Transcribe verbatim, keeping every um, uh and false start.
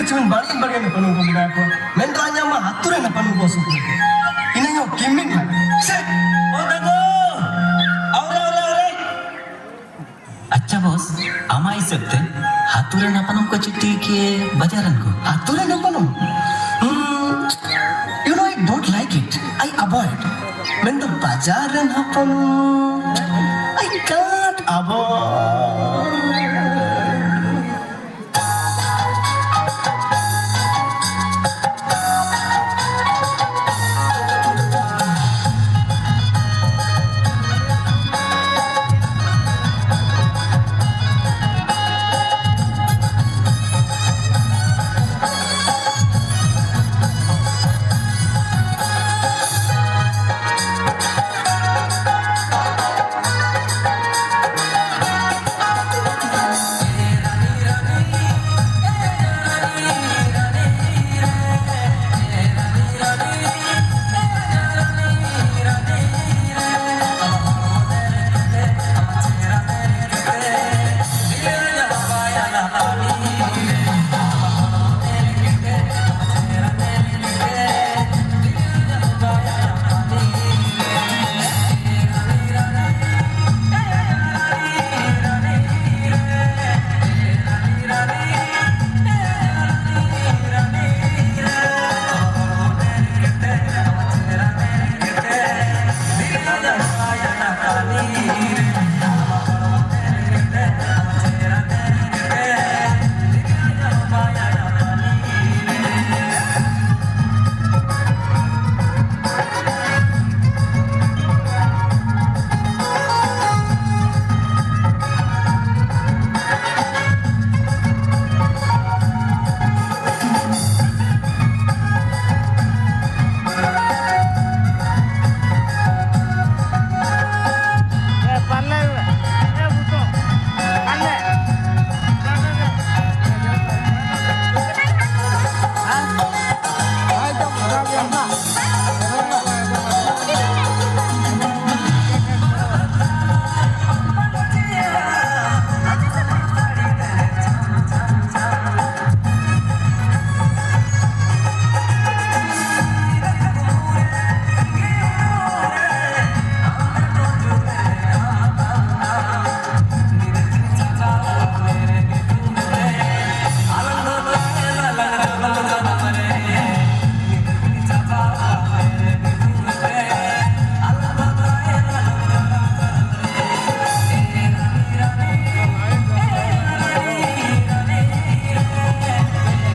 ᱪᱩᱱ ᱵᱟᱹᱲᱤᱡ ᱵᱟᱹᱲᱤᱡ ᱦᱚᱯᱚᱱ ᱠᱚ ᱢᱮᱱᱟᱜ ᱠᱚᱣᱟ᱾ ᱢᱮᱱᱫᱚ ᱟᱧᱟᱢ ᱢᱟ ᱟᱹᱛᱩ ᱨᱮᱱ ᱦᱚᱯᱚᱱ ᱠᱚ ᱥᱩᱠ ᱨᱮ᱾ ᱤᱱᱟᱹ ᱧᱚᱜ ᱠᱤᱢᱤᱱ ᱦᱟᱸᱜ᱾ ᱥᱮ, ᱚ ᱫᱟᱫᱟ, ᱟᱣᱨᱮ, ᱟᱣᱨᱮ, ᱟᱣᱨᱮ᱾ ᱟᱪᱪᱷᱟ ᱵᱚᱥ, ᱟᱢᱟᱜ ᱦᱤᱥᱟᱹᱵ ᱛᱮ ᱟᱹᱛᱩ ᱨᱮᱱ ᱦᱚᱯᱚᱱ ᱠᱚ ᱪᱮᱫ ᱴᱷᱤᱠ ᱜᱮ ᱵᱟᱡᱟᱨ ᱨᱮᱱ ᱠᱚ? ᱟᱹᱛᱩ ᱨᱮᱱ ᱦᱚᱯᱚᱱ? Hmm, you know, I don't like it. I avoid. ᱢᱮᱱᱫᱚ ᱵᱟᱡᱟᱨ ᱨᱮᱱ ᱦᱚᱯᱚᱱ, I can't avoid.